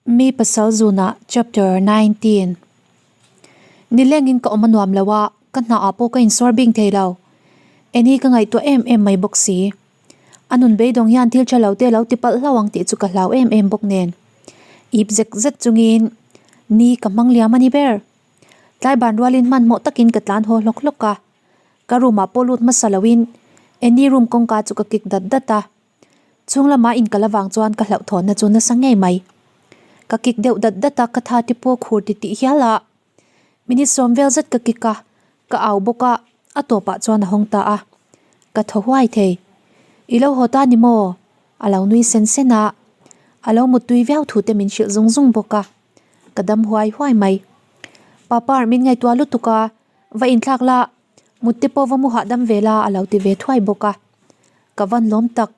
Mi pasal zunah Chapter 19 Nilengin ka awm a nuam lo a, ka hna ah pawh ka insuar bing thei lo. Eni ka ngaihtuah em em mai bawk si. A nun beidawng hian thil tha lo te lo ti palh hlauh ang tih chu ka hlau em em bawk nen. Ip zek zet chungin ni ka hmang liam a ni ber. Tlai ban rualin hmanhmawh takin ka tlan haw hlawk hlawk a. Ka room ah pawh lut hmasa loin Eni room kawngka chu ka kik dat dat a. Chhung lama inkal avang chuan ka hlauhthawnna chu nasa ngei mai. Ka kik deuh dat dat a, ka tha te pawh khur ti tih hial a. Minute sawm vel zet ka kik a, ka au bawk a, a tawpah chuan a hawng ta a. Ka thaw huai thei. I lo haw ta ni maw? A lo nui sen sen a, a lo muttui viau thu te min hrilh zung zung bawk a. Ka dam huai huai mai. Papar min ngaihtuah lutuk a, va inthlak la, Mutte pawh va mu hahdam ve la a lo ti ve thuai bawk a. Ka van lawm tak.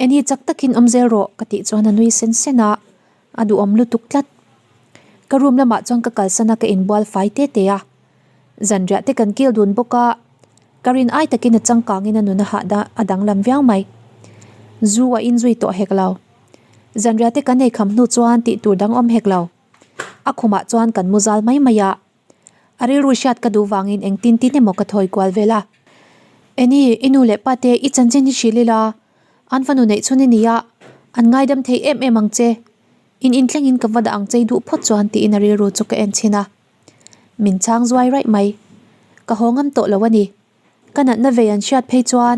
Eni chak takin awm zel rawh ka tih chuan a nui sen sen a, a duhawm lutuk tlat. Ka room lamah chuan ka kalsan a ka inbual fai te te a. Zanriah te kan kil dun bawk a, ka rin ai takin a changkangin a nun a hahda a danglam viau mai. Zu a inzui tawh hek lo. Zanriah te kan ei kham hnu chuan tih tur dang awm hek lo. A khumah chuan kan mu zal mai mai a. A rilru hriat ka duh vangin engtin tin emaw ka thawi kual vel a. Eni, i nu leh pa te i chanchin hi hrilh ila, an fanu neih chhun i nia, an ngaidam thei em em ang che. In inthlengin ka va dah ang che i duh phawt chuan tiin a rilru chu ka en chhin a. Min chhang zuai raih mai. Ka haw ngam tawh lo a ni. Ka natna vei an hriat phei chuan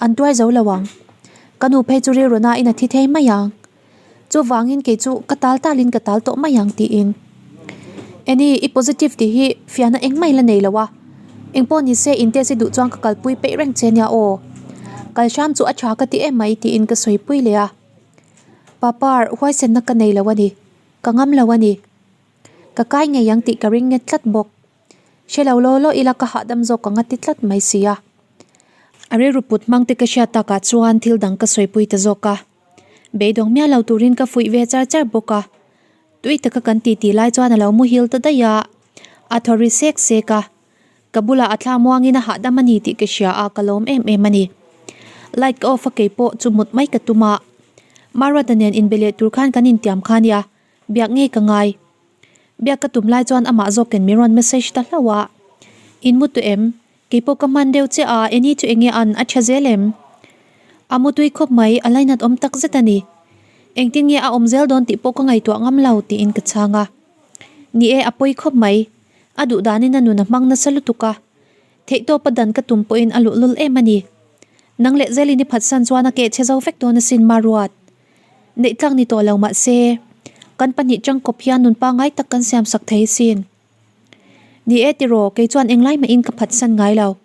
an tuar zo lo ang. Ka nu phei chu rilru nain a thi thei mai ang. Chuvangin kei chu ka tal talin ka tal tawh mai ang tiin. Eni, i positive tih hi fiahna engmah i la nei lo a. Engpawh ni se in test i duh chuan ka kalpui peih reng che nia aw. Kal hram chu a tha ka ti em mai tiin ka sawipui leh a. Papar, huaisenna ka nei lo a ni. Ka ngam lo a ni. Ka kai ngei ang tih ka ring nget tlat bawk. Hre lo law law ila ka hahdam zawk ang a ti tlat mai si a. A rilru put hmang te ka hriat takah chuan thil dang ka sawipui ta zawk a. Beidawng miah lo turin ka fuih ve char char bawk a. Tui taka kan titi lai chuan a lo muhil ta daih a. A thaw ri sek sek a. Ka bulah a thla muangin a hahdam a ni tih ka hria a, ka lawm em em a ni. Light ka off a keipawh chu mut mai ka tum a. Maruata nen inbe leh tur khan kan intiam kha nia, biak ngei ka ngai. Biak ka tum lai chuan amah zawkin min rawn message ta hlauh a, In mu tawh em? Keipawh ka hman deuh che a, eni chu enge an a tha zel em? A mu tui khawp mai, a lainat awm tak zet a ni. Engtin nge a awm zel dawn tih pawh ka ngaihtuah ngam lo tiin ka chhang a. Ni e, a pawi khawp mai. A duh danin a nun a hmang nasa lutuk a. Theihtawpa dan ka tum pawhin a luhlul em a ni. Nang leh zelin i phatsan chuan a keh chhe zo vek dawn asin Maruat. Neih tlak ni tawh lo mah se, kan pahnih tangkawp hian nun pangngai tak kan siam sak thei asin. Ni e tiraw, kei chuan englai mahin ka phatsan ngai lo.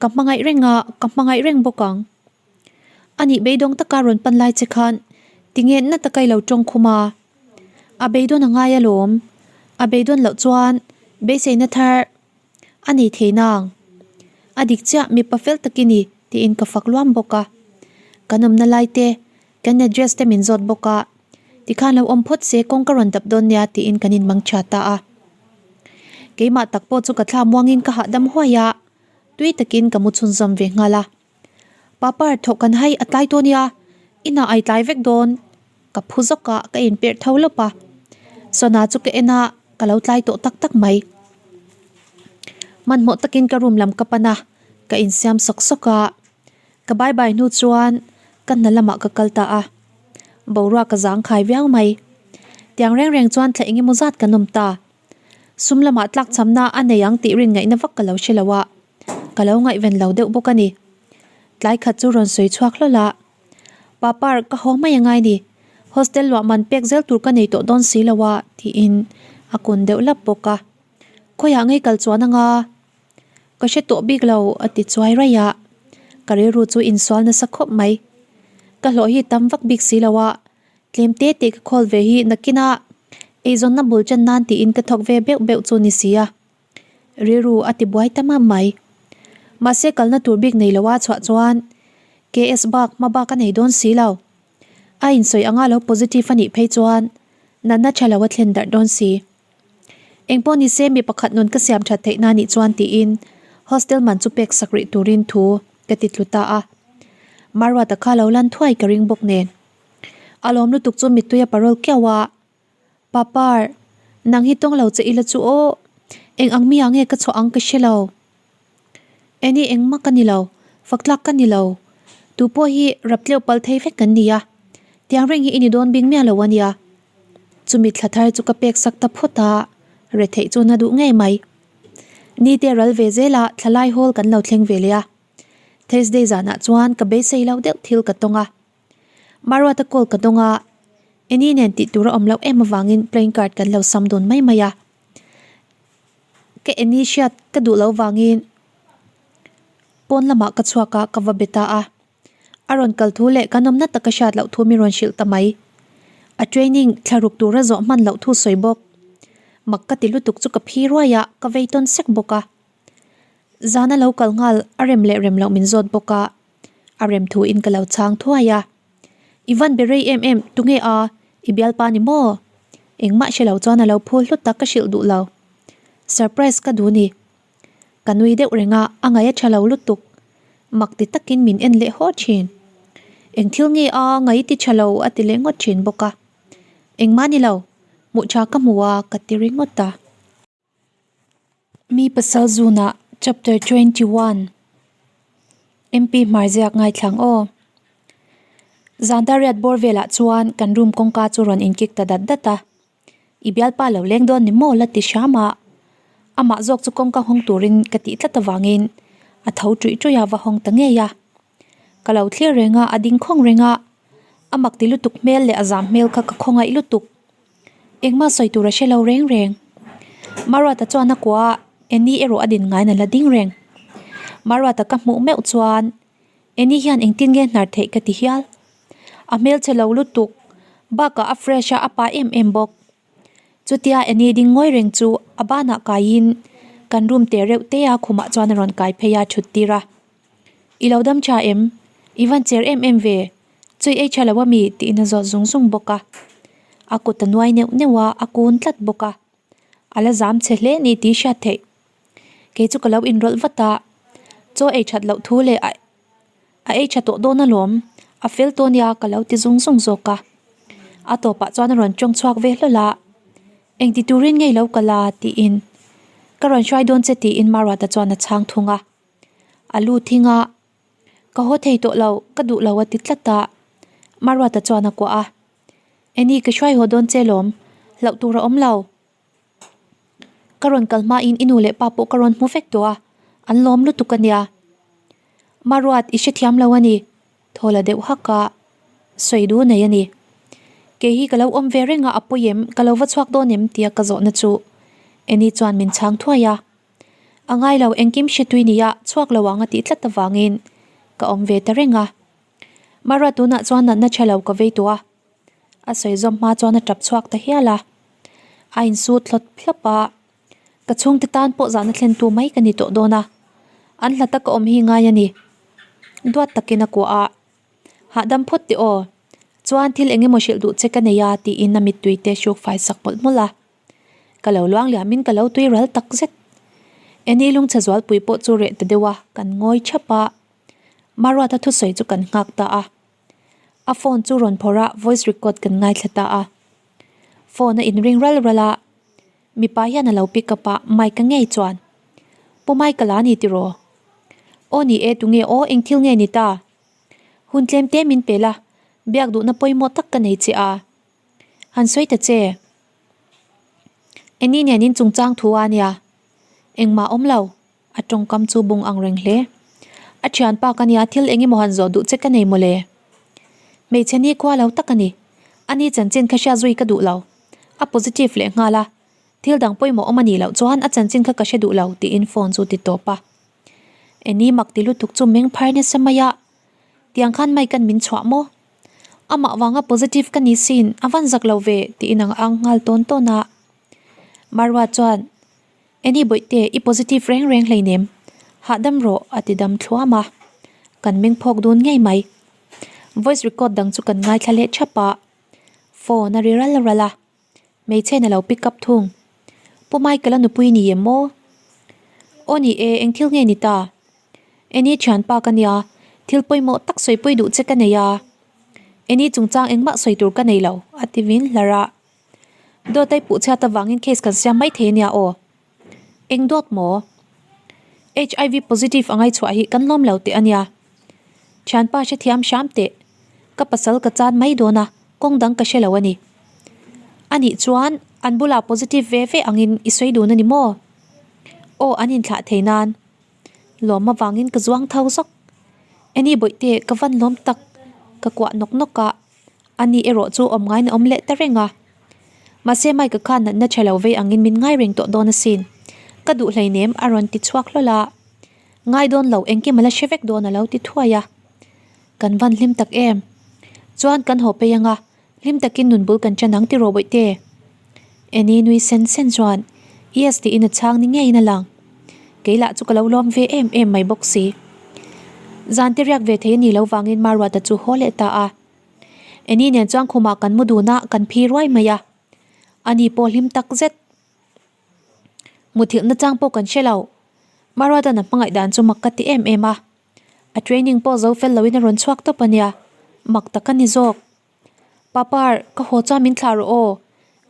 Ka hmangaih reng a, ka hmangaih reng bawk ang. A nih beidawng taka rawn pan lai che khan tinge na taka i lo tawng khum a? A beidawn a ngai alawm. A beidawn loh chuan beiseina thar A nei thei nang. A dik chiah mipa fel tak i ni tiin ka fak luam bawk a. Kan awmna lai te, kan address te min zawt bawk a. Tikhan lo awm phawt se kawng ka rawn dap dawn nia tiin kan inmang tha ta a. Keimah tak pawh chu ka thla muangin ka hahdam huai a, tui takin ka mu chhunzawm ve nghal a. Papar thawh kan hai a tlai dawn nia, inah ai tlai vek dawn. Ka phu zawk a, ka inperh tho lawp a. Sona chu ka en a, ka lo tlai tawh tak tak mai. Hmanhmawh takin ka room lam ka pan a, ka insiam sawk sawk a. Ka bye bye hnu chuan ka hna lamah ka kal ta a. Boruak ka zangkhai viau mai. Tiang reng reng chuan thla engemaw zat kan awm ta. Sum lamah tlakchhamna a nei ang tih rin ngaihna vak ka lo hre lo a, ka lo ngaihven lo deuh bawk a ni. Tlai khat chu rawn sawi chhuak hlawl a, Papar, ka haw mai angai ni, hostel luah man pek zel tur ka nei tawh dawn si lo a tiin a kun deuh lap bawk a. Khawiah ngei kal chuan anga? Ka hre tawh bik lo a ti chuai raih a, ka rilru chu insual nasa khawp mai. Ka hlawh hi tam vak bik si lo a, Tlem te te ka khawl ve hi nakin a eizawnna bul chan nan tiin ka thawk ve beuh beuh chu ni si a, rilru a ti buai ta mam mai. Mahse kalna tur bik nei lo a chhuah chuan KS bak hma bak a nei dawn si lo. A insawi anga lo positive a nih phei chuan natna tha lo a thlen darh dawn si. Engpawh ni se mi pakhat nun ka siam that theih na nih chuan tiin hostel man chu pek sak rih turin thu ka ti tlu ta a. Maruata kha lo lan thuai ka ring bawk nen. A lawm lutuk chu mittui a parol kiau a. Papar, nang hi tawng lo che ila chu aw, eng ang mi ah nge ka chhuah ang ka hre lo. Eni engmah ka ni lo, fak tlak ka ni lo. Tu pawh hi rap tleuh palh thei vek kan ni a, tiang reng hi i ni dawn bik miah lo a nia. Chumi thla thar chu ka pek sak ta phawt a, retheih chu na duh ngei mai. Ni te ral ve zel a, thlalai hawl kan lo thleng ve leh a. Thursday zanah chuan ka beisei lo deuh thil ka tawng a. Maruata call ka dawng a, Eni nen tih tur a awm loh em avangin playing card kan lo sam dawn mai mai a. Ka Eni hriat ka duh loh vangin pawn lamah ka chhuak a, ka va be ta a. A rawn kal thu leh kan awmna taka hriat loh thu min rawn hrilh ta mai. A training thla ruk tura zawh hman loh thu sawi bawk. Mak ka ti lutuk chu ka phi ruai a, ka vei tawn sek bawk a. Zana lo kal nghal a rem leh rem loh min zawt bawk a, a rem thu in ka lo chhang thuai a. I van be rei em em, tunge a, i bialpa ni maw? Engmah hre lo chuan a lo phul hlut tak ka hrilh duh lo. Surprise ka duh ni. Ka nui deuh reng a, a ngaih a tha lo lutuk. Mak ti takin min en leh haw thin. Eng thil nge a, ngaih ti tha lo a ti leh ngawt thin bawk a. Engmah ni lo, hmuh tha ka hmu a ka ti ringawt a. Mi pasal zunah chapter 21 MP Hmarziak ngaithlang aw. Zandariat bawr velah chuan kan room kawngka chu rawn inkik ta dat dat a. I bialpa lo leng dawn ni maw la ti hram a. Amah zawk chu kawngka hawng turin ka tih tlat avangin a tho ṭuih ṭuih a va hawng ta ngei a. Ka lo thlir reng a, a ding khawng reng a. A mak ti lutuk hmel leh a zam hmel kha ka khawngaih lutuk. Engmah sawi tur a hre lo reng reng. Maruata chuan a kuah a, Eni erawh a din ngaiin a la ding reng. Maruata ka hmuh meuh chuan Eni hian engtin nge hnar theih ka ti hial. A hmelchhe lo lutuk, bakah a fresh a, a pa em em bawk. Chutia Eni ding ngawi reng chu a banah kaiin kan room te reuh te a khumah chuan a rawn kai phei a thut tir a. I lo dam tha em? I van cher em em ve? Chui ei tha lo a mi? Tiin a zawt zung zung bawk a. A kut a nuai neuh neuh a, a kun tlat bawk a. A la zam chhe hle ni tih hriat theih. Kei chu ka lo inrawlh vat a, chaw ei that loh thu leh a a ei tha tawh dawn alawm, a fel tawh nia ka lo ti zung zung zawk a. A tawpah chuan a rawn tawng chhuak ve hlawl a, Engti turin ngei lo kal a? tiin ka rawn hruai dawn che tiin Maruata chuan a chhang thung a. A lu thing a, Ka haw thei tawh lo, ka duh lo a ti tlat a. Maruata chuan a kuah a, Eni ka hruai haw dawn che lawm, hlauh tur a awm lo. Ka rawn kal hmain i nu leh pa pawh ka rawn hmu vek tawh a, an lawm lutuk a nia. Maruat i hrethiam lo a ni, thaw la deuh hak a, sawi duh nei a ni. Kei hi ka lo awm ve reng a, a pawi em, ka lo va chhuak dawn em tia ka zawhna chu Eni chuan min chhang thuai a. A ngai lo engkim hre tui nia chhuak lo ang a tih tlat avangin ka awm ve ta reng a. Maruat tunah chuan natna tha lo ka vei tawh a. A sawi zawm hma chuan a tap chhuak ta hial a. A insut hlawp hlawp a, ka chhungte tan pawh zahna thlen tu mai ka ni tawh dawn a. An hla taka awm hi ngai a ni. Duat takin a kuah a, Hahdam phawt teh aw. Chuan thil eng emaw hrilh duh che ka nei a tiin a mittui te hruk fai sak mawlh mawlh a. Ka lo luang liamin ka lo tui ral tak zet. Eni lungchhe zualpui pawh chu reh ta deuh a, kan ngawi thap a. Maruata thusawi chu kan nghak ta a. A phone chu rawn phawrh a, voice record kan ngaithla ta a. Phone a inring ral ral a, mipa hian a lo pick up a, Mike-a ngei chuan, Pu Michael-a a ni tiraw? Aw ni e, tunge aw, eng thil nge ni ta? Hun tlem te min pe la, biak duhna pawimawh tak ka nei che a. Han sawi ta che. Eni nen in chungchang thu a nia. Engmah awm lo. A tawngkam chu bung ang reng hle. A thianpa ka nia thil eng emaw han zawh duh che ka nei mawle. Hmeichhe ni khua lo tak a ni. Ani chanchin kha hria zui ka duh lo. A positive leh nghal a. Thil dang pawimawh awm a nih loh chuan a chanchin kha ka hre duh lo tiin phone chu ti tawp a. Eni mak ti lutuk chu meng phar nasa mai a. Tiang khan mai kan min chhuah maw? Amah vanga positive ka ni sin a van zak lo ve tiin ang ang nghal tawn tawn a. Marwa chuan Eni bawihte, i positive reng reng hleinem. Hahdam rawh, a ti dam thluam a. Kan meng phawk dun ngei mai. Voice record dang chu kan ngaithla leh thap a. Phone a ri ral ral a. Hmeichhe na lo pick up thung. Pu Michael-a nupui ni em maw? Aw ni e, eng thil nge ni ta? Eni thianpa ka nia, thil pawimawh tak sawipui duh che ka nei a. Eni chungchang engmah sawi tur ka nei lo, a ti vin hlar a. Dawt ai puh chhiat avangin case kan siam mai thei ania aw. Eng dawt maw? HIV positive a ngaihchhuah hi kan lawm lo teh ania. Thianpa hrethiam hram teh. Ka pasal ka chan mai dawn a, kawng dang ka hre lo a ni. Anih chuan an bulah positive ve ve angin i sawi dun a ni maw? Aw an inthlah thei nan. Lawm avangin ka zuang tho zawk. Eni bawihte ka van lawm tak ka kuah nawk nawk a, ani erawh chu awm ngain a awm leh ta reng a. Mahse Mike-a khan natna tha lo vei angin min ngai reng tawh dawn asin. Ka duh hleinem a rawn ti chhuak hlawl a. Ngai dawn lo engkim a la hre vek dawn a lo ti thuai a. Kan van hlim tak em. Chuan kan haw phei anga Hlim takin nun bul kan ṭan ang tiraw bawihte? Annie nui sen sen chuan Yes tiin a chhang ni ngeiin a lang. Kei lah chu ka lo lawm ve em em mai bawk si. Zan te riak ve thei a ni lo vangin Maruata chu haw leh ta a. Annie nen chuan khumah kan mu dun a, kan phi ruai mai a. Ani pawh hlim tak zet. Muthilh nachang pawh kan hre lo. Maruata'n a hmangaih dan chu mak ka ti em em a. A training pawh zo fel loin a rawn chhuak tawp a nia, mak tak a ni zawk. Papar, ka haw chuan min thlah rawh aw,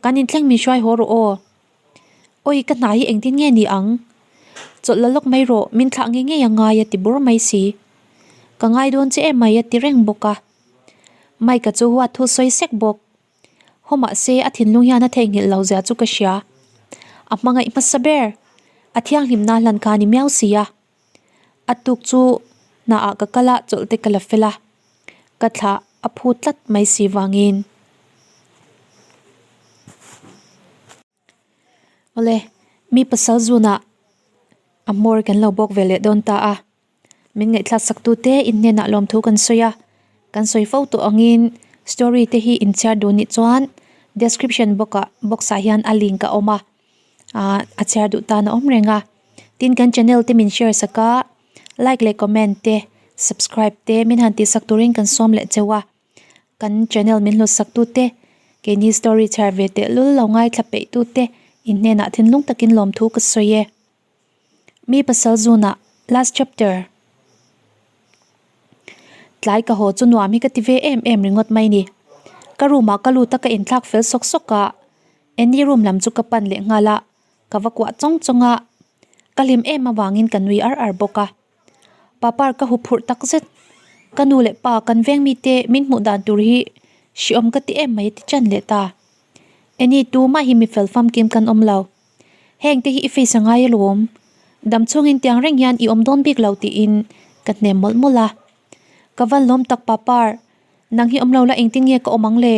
kan inthleng min hruai haw rawh aw. Awi, ka hna hi engtin nge ni ang? Chawlh la lawk mai rawh, min thlah ngei ngei a ngai a ti bur mai si. Ka ngai dawn che em mai a ti reng bawk a. Mike-a chu huat thu sawi sek bawk. Haw mahse a thinlung hian a theihnghilh lo zia chu ka hria. A hmangaih hmasa ber, a thianghlimna hlan kha a ni miau si a. A tuk chu hnaah ka kal a, chawlh te ka la fel a, ka thlah a phu tlat mai si vangin. Awle, mi pasal zunah a hmawr kan lo bawk ve leh dawn ta a, min ngaihthlak sak tu te in hnenah lawmthu kan sawi a, kan sawi fo tawh angin story te hi in chhiar duh nih chuan description box ah box ah hian a link a awm a. Ahh a chhiar duh tan a awm reng a tin kan channel te min share sak a like leh comment te subscribe te min han tih sak turin kan sawm leh cheu a kan channel min hlut sak tu te keini story chhiar ve teh lul lo ngaithla peih tu te in hnenah thinlung takin lawmthu ka sawi e. Mi pasal zunah last chapter Tlai ka haw chu nuam hi ka ti ve em em ringawt mai ni. Ka room ah ka lut a ka inthlak fel sawk sawk a, Annie room lam chu ka pan leh nghal a, ka va kuah chawng chawng a, ka hlim em avangin ka nui ar ar bawk a. Papar ka huphurh tak zet, ka nu leh pa kan veng mite min hmuh dan tur hi hriawm ka ti em mai a ti chan leh ta. Annie tumah hi mi fel famkim kan awm lo. Heng te hi i face a ngai alawm. Dam chhungin tiang reng hian i awm dawn bik lo tiin ka hnem mawlh mawlh a. Ka van lawm tak papar, nang hi awm lo la engtin nge ka awm ang le?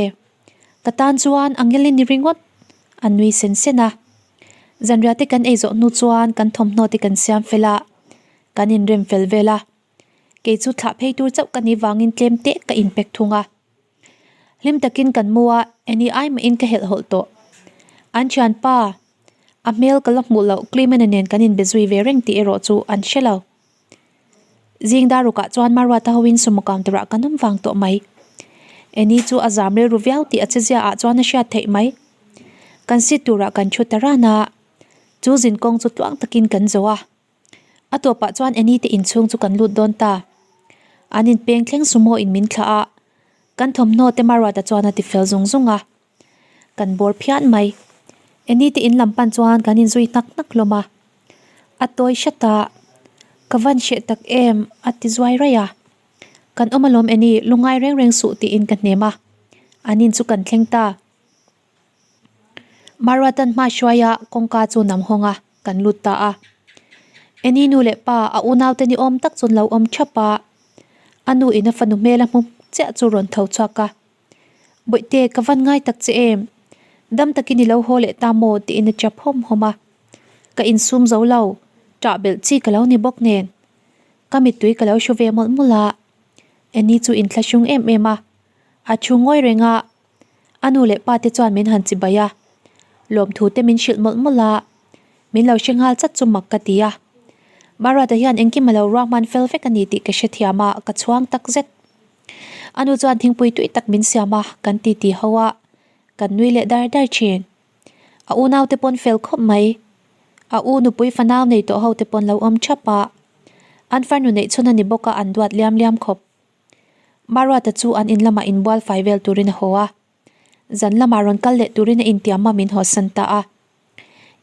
Ka tan chuan angel i ni ringawt a nui sen sen a. Zanriah te kan ei zawh hnu chuan kan thawmhnaw te kan siam fel a, kan inrem fel vel a. Kei chu thlah phei tur chauh ka nih vangin tlem teh ka inpek thung a. Hlim takin kan mu a, eni ai mahin ka helh hawlh tawh. An thianpa, a hmel ka la hmuh loh Clement-a nen kan inbe zui ve reng tih erawh chu an hre lo. Zing dar rukah chuan Maruata hoin sumo counter-ah kan awm vang tawh mai. Eni chu a zam rilru viau tih a chezia ah chuan a hriat theih mai. Kan seat turah kan thu ta ran a, chu zinkawng chu tluang takin kan zo a. A tawpah chuan Annie te inchhung chu kan lut dawn ta. An inpeng thleng sumo in min thlah a, kan thawmhnaw te Maruata chuan a ti fel zung zung a. Kan bawr phian mai. Annie te in lam pan chuan kan inzui hnak hnak hlawm a. A tawi hret a, Ka van hreh tak em a ti zuai raih a. Kan awm alawm Annie, lungngai reng reng suh tiin ka hnem a. An in chu kan thleng ta. Maruatan hma hruaia kawngka chu nam hawng a, kan lut ta a. Eni nu leh pa a unaute ni awm tak chu an lo awm thap a, a nu in a fanu hmel a hmu chiah chu rawn tho chhuak a. Bawihte ka van ngai tak che em? Dam takin i lo haw leh ta maw? tiin a chap hawm hawm a. Ka insum zo lo, ṭah belh chi ka lo ni bawk nen. Ka mittui ka lo hru ve mawlh mawlh a. Eni chu inthlahrung em em a, a thu ngawi reng a. A nu leh pa te chuan min han chibai a, lawmthu te min hrilh mawlh mawlh a, min lo hre nghal chat chu mak ka ti a. Maruata hian engkim a lo ruahman fel vek a ni tih ka hrethiam a, ka chhuang tak zet. A nu chuan thingpui tui tak min siam a, kan titi ho a, kan nui leh dar dar thin. A unau te pawn fel khawp mai. A u nupui fanau nei tawh ho te pawn lo awm thap a, an farnu neih chhun a ni bawk a, an duat liam liam khawp. Maruata chu an in lamah inbual fai vel turin a haw a. Zan lamah rawn kal leh turin a intiam a min hawsan ta a.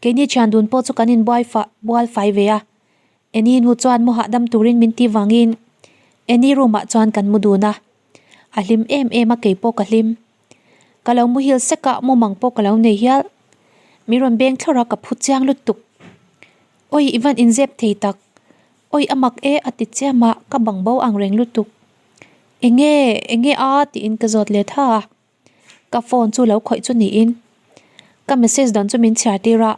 Keini thian dun pawh chu kan inbuai fah bual fai ve a. Annie nu chuan mu hahdam turin min ti vangin Annie room ah chuan kan mu dun a. A hlim em em a kei pawh ka hlim. Ka lo muhil sek a mumang pawh ka lo nei hial. Mi rawn beng thlawrh a ka phu chiang lutuk. Awi i van inzep thei tak. Awi a mak e a ti chiam a ka bang bo ang reng lutuk. Enge enge a tiin ka zawt let ha a. Ka phone chu lo khawih chu niin ka message dawn chu min chhiar tir a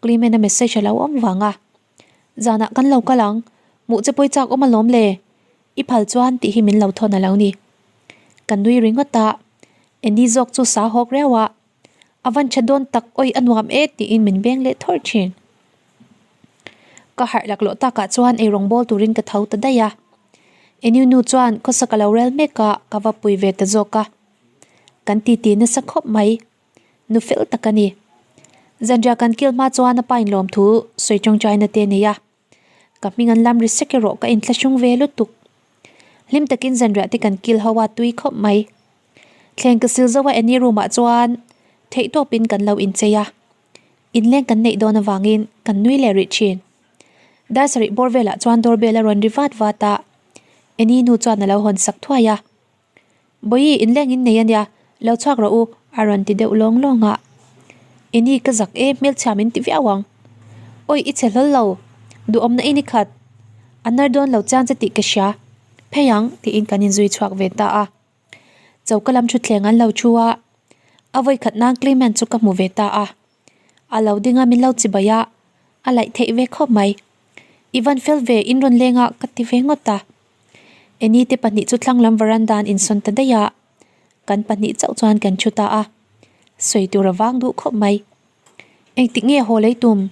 Clement a message a lo awm vang a. Zanah kan lo kal ang, hmuh che pawi chak awm alawm le, i phal chuan tih hi min lo thawn a lo ni. Ka nui ringawt a, Andy zawk chu sa hawk reuh a, a van tha dawn tak awi a nuam e tiin min beng leh thawr thin. Ka harh laklawh takah chuan eirawng bawl turin ka tho ta daih a, Andy nu chuan khawsak a lo rel mek a, ka va pui ve ta zawk a, kan titi nasa khawp mai. Nu fel tak a ni. Zanriah kan kil hma chuan a pa in lawmthu sawi tawngtaina te a nei a. Ka hming an lam ri sek erawh ka inthlahrung ve lutuk. Hlim takin zanriah te kan kil ho a tui khawp mai. Thleng ka sil zo a Annie room ah chuan theihtawpin kan lo inchei a. Inleng kan neih dawn avangin kan nui leh rih thin. Dar sarih bawr velah chuan doorbell a rawn ri vat vat a. Annie nu chuan a lo hawn sak thuai a. Bawihi inleng in nei ania, lo chhuak rawh u, a rawn ti deuh lawng lawng a. Ini ka zak e, hmelchhia min ti viau ang. Awi i chhe hlawl lo, duhawmna i ni khat. A nar dawn lo chiang che tih ka hria. Phei ang, tiin kan inzui chhuak ve ta a. Choka lam thutthleng an lo thu a, a vawi khat nan Clement chu ka hmu ve ta a. A lo ding a min lo chibai a, a laih theih ve khawp mai. I van fel ve, in rawn leng a, ka ti ve ngawt a. Eni te pahnih chu thlang lam veranda an insawn ta daih a, kan pahnih chauh chuan kan thu ta a, sawi tur a vang duh khawp mai. Engtik nge haw lei tum?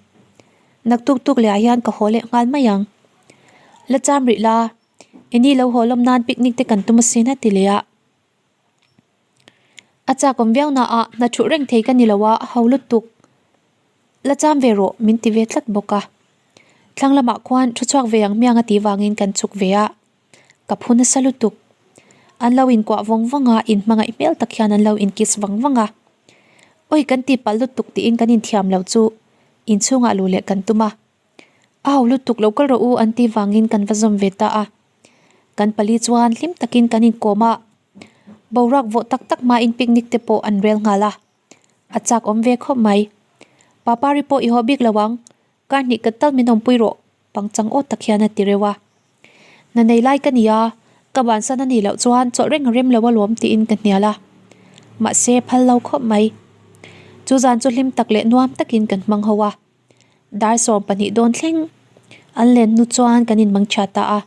Naktuk tuk leh ah hian ka haw leh nghal mai ang. La cham rih la, Eni lo haw lawm nan picnic te kan tum asin a ti leh a. A chak awm viau na ah hna thuh reng thei ka ni lo a, a ho lutuk. La cham ve rawh min ti ve tlat bawk a. Thlang lamah khuan thu chhuak ve ang hmiang a tih vangin kan chhuk ve a, ka phu nasa lutuk. An lo inkuah vawng vawng a, inhmangaih hmel tak hian an lo inkiss vang vang a. Awi kan ti palh lutuk tiin kan inthiam lo chu inchhungah luh leh kan tum a. A ho lutuk lo kal rawh u an tih vangin kan va zawm ve ta a. Kan pali chuan hlim takin kan inkawm a, boruak vawh tak tak hmain picnic te pawh an rel nghal a. A chak awm ve khawp mai. Papari pawh i haw bik lo ang, kar hnih kat tal min awmpui rawh, pangchang aw tak hian a ti reuh a. Hna nei lai ka ni a, ka bansan a nih loh chuan chawlh reng a rem lo alawm tiin ka hnial a. Mahse phal lo khawp mai. Chu zan chu hlim tak leh nuam takin kan hmang ho a. Dar 12 dawn thleng an len hnu chuan kan inmang chhiat ta a.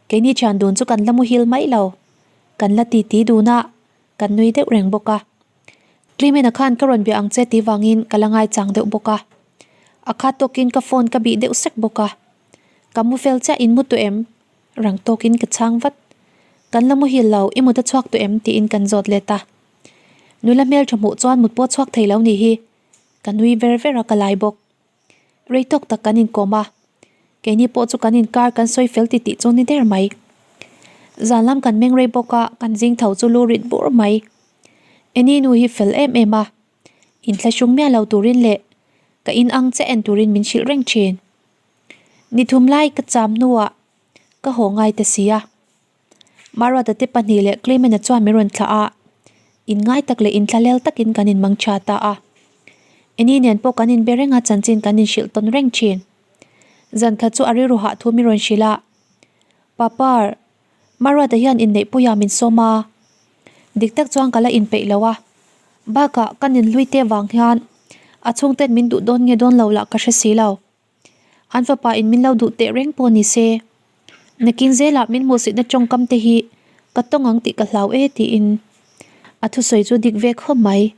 Keini thian dun chu kan la muhil mai lo. Kan la titi dun a, kan nui deuh reng bawk a. Clement-a khan ka rawn bia ang che tih vangin ka la ngaichang deuh bawk a. A khat tawkin ka phone ka bih deuh sek bawk a. Ka mu fel chiah in mu tawh em? Rang tawkin ka chhang vat. Kan la muhil lo, i mut a chhuak tawh em? tiin kan zawt let a. Nula hmeltha hmuh chuan mut pawh chhuak thei lo nih hi. Ka nui ver ver a ka lai bawk. Rei tawk tak kan inkawm a, keini pawh chu kan inkar kan sawi fel titih chu ni der mai. Zan lam kan meng rei bawk a, kan zing tho chu lu rit bur mai. Eni nu hi fel em em a, inthlahrung miah lo turin leh ka in ang che en turin min hrilh reng thin. Ni thum lai ka cham hnuah ka haw ngai ta si a. Maruata te pahnih leh Clement-a chuan min rawn thlah a, inngai tak leh intlalel takin kan inmang tha ta a. Eni nen pawh kan inbe reng a, chanchin kan inhrilh tawn reng thin. Zan khat chu a rilru hah thu min rawn hrilh a, Papar, Maruata hian inneihpuiah min sawm a, dik tak chuan ka la inpeih lo a, bakah ka ninhlui te vang hian a chhungten min duh dawn nge dawn lo lah ka hre si lo. An fapa in min lo duh teh reng pawh ni se, nakin zelah min hmuhsitna tawngkam te hi ka tawng ang tih ka hlau e tiin a thusawi chu dik ve khawp mai.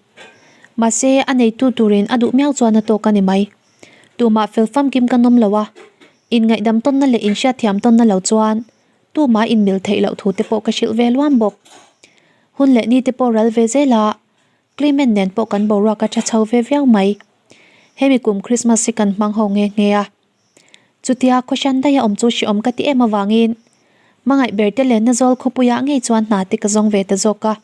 Mahse a neitu turin a duh miau chuan a tawk a ni mai. Tumah fel famkim ka nawm lo a, inngaihdam tawnna leh inhriatthiam tawnna lo chuan tumah inmil theih loh thu te pawh ka hrilh ve luam bawk. Hun leh ni te pawh ral ve zel a, Clement nen pawh kan boruak a tha chho ve viau mai. Hemi kum Christmas hi kan hmang ho nghe nghe a. Chutia khawhran daia awm chu hreawm ka ti em avangin hmangaih ber te lenna zawl khawpuiah ngei chuan hna te ka zawng ve ta zawk a.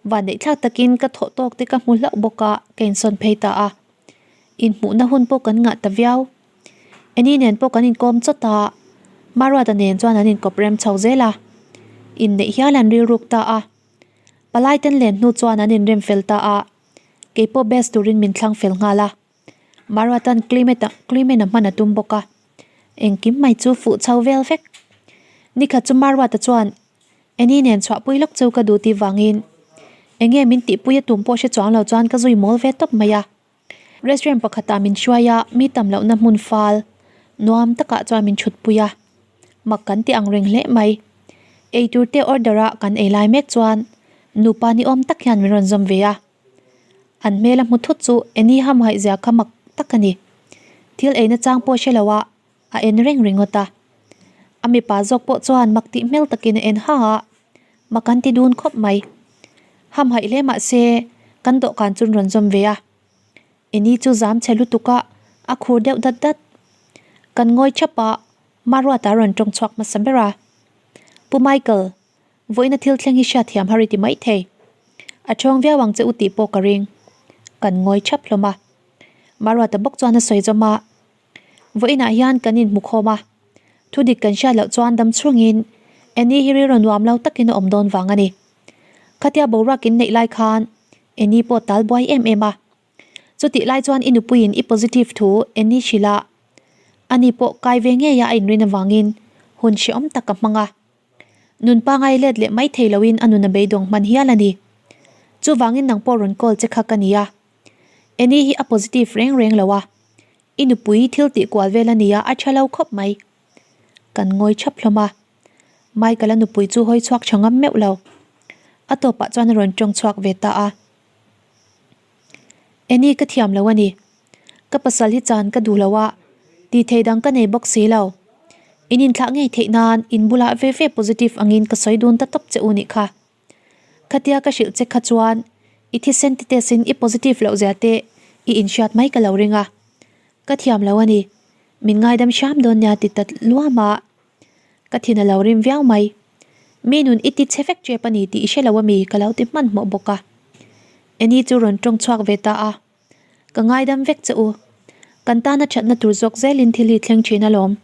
Vanneihthlak takin ka thawh tawk te ka hmu hlauh bawk a, ka insawn phei ta a. Inhmuhna hun pawh kan ngah ta viau. Eni nen pawh kan inkawm chawt a, Maruata nen chuan an inkawp rem chho zel a. Inneih hial an rilruk ta a. Palai ten len hnu chuan an inrem fel ta a, keipawh best turin min thlang fel nghal a. Maruata'n Clement-a Clement-a hman a tum bawk a, engkim mai chu fuh chho vel vek. Nikhat chu Maruata chuan Eni nen chhuahpui lawk chu ka duh tih vangin enge min tihpui a tum pawh hre chuang lo chuan ka zui mawl ve tawp mai a. Restaurant pakhatah min hruai a, mi tam lohna hmun fal nuam takah chuan min thutpui a, mak kan ti ang reng hle mai. Eitur te order a kan ei lai mek chuan nupa ni awm tak hian min rawn zawm ve a. An hmel a hmu thut chu Eni hamhaih zia kha mak tak a ni. Thil eina chang pawh hre lo a, a en reng ringawt a. A mipa zawk pawh chuan mak tih hmel takin a en ha a, mak an ti dun khawp mai. Hamhaih hle mah se kan dawhkan chu an rawn zawm ve a. Eni chu zam chhe lutuk a, a khur deuh dat dat. Kan ngawi thap a, Maruata a rawn tawng chhuak hmasa ber a. Pu Michael, vawiina thil thleng hi hriatthiam har i ti maithei. A thawng viau ang che u tih pawh ka ring. Kan ngawi thap hlawm a. Maruata bawk chuan a sawi zawm a. Vawiinah hian kan inhmu khawm a, thu dik kan hriat loh chuan dam chhungin Annie hi rilru nuam lo takin a awm dawn vang a ni. Khatia boruak in neih lai khan Annie pawh tal buai em em a. Chutih lai chuan i nupuiin i positive thu Annie hrilh a, ani pawh kai ve ngei a a inrin avangin hun hrehawm tak a hmang a. Nun pangai let leh mai thei loin a nun a beidawng hman hial a ni. Chuvangin nang pawh rawn call che kha ka ni a. Annie hi a positive reng reng lo a, i nupui thil tih kual vel a nia a tha lo khawp mai. Kan ngawi thap hlawm a, Michael-a nupui chu hawi chhuak tha ngam meuh lo. A tawpah chuan a rawn tawng chhuak ve ta a. Annie ka thiam lo a ni. Ka pasal hi chan ka duh lo a, tih theih dang ka nei bawk si lo. In inthlah ngei theih nan in bulah ve ve positive angin ka sawi dun ta tawp che u nih kha. Khatia ka hrilh che kha chuan i thisen te test in i positive loh zia te i inhriat mai ka lo ring a. Ka thiam lo a ni. Min ngaidam hram dawn nia ti ta luam a. Ka thin a lo rim viau mai. Mi nun i ti che vek tep a ni tih i hre lo a mi ka lo ti hmanhmawh bawk a. Eni chu rawn tawng chhuak ve ta a. Ka ngaidam vek che u. Kan tana thatna tur zawk zelin thil hi thleng thin alawm.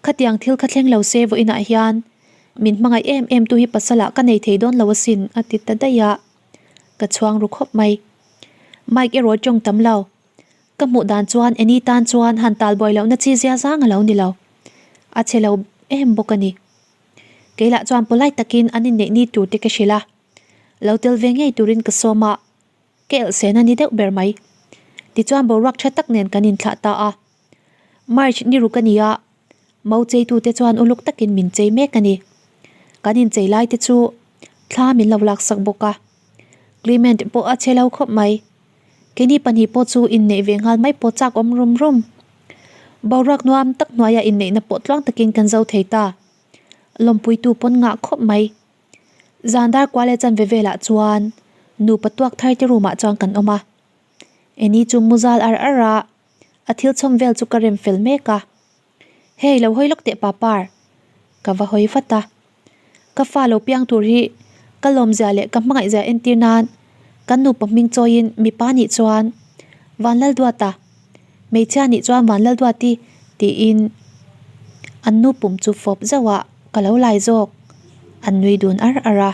Khatiang thil kha thleng lo se vawiinah hian min hmangaih em em tu hi pasalah ka nei thei dawn lo asin a ti ta daih a. Ka chhuang ru khawp mai. Mike erawh tawng tam lo. Ka hmuh dan chuan Annie tan chuan han tal buai lohna chi zia zang a lo ni lo. A chhe lo em bawk a ni. Kei lah chuan polite takin an inneih ni tur te ka hrilh a. Lo tel ve ngei turin ka sawm a. Ka elhsen a ni deuh ber mai. Tichuan boruak tha tak nen kan inthlah ta a. March ni ruk a ni a, Mo cheitute chuan uluk takin min chei mek a ni. Kan inchei lai te chu thla min lo laksak bawk a. Clement pawh a che lo khawp mai. Keini pahnih pawh chu inneih ve nghal mai pawh chak awm rum rum. Boruak nuam tak hnuaiah inneihna pawh tluang takin kan zo thei ta. Lawmpuitu pawn ngah khawp mai. Zan dar kual leh chanve velah chuan nupa tuak thar te room ah chuan kan awm a. Eni chu muzal ar ar a, a thil chhawm vel chu ka rem fel mek a. Hei lo hawi lawk teh papar, ka va hawi vat a. Ka fa lo piang tur hi ka lawmzia leh ka hmangaihzia entir nan kan nupa hming chawiin mipa nih chuan Vanlalduata, hmeichhia nih chuan Vanlalduati tiin an nu pum chu fawp zauh a. Ka lo lai zawk, an nui dun ar ar a.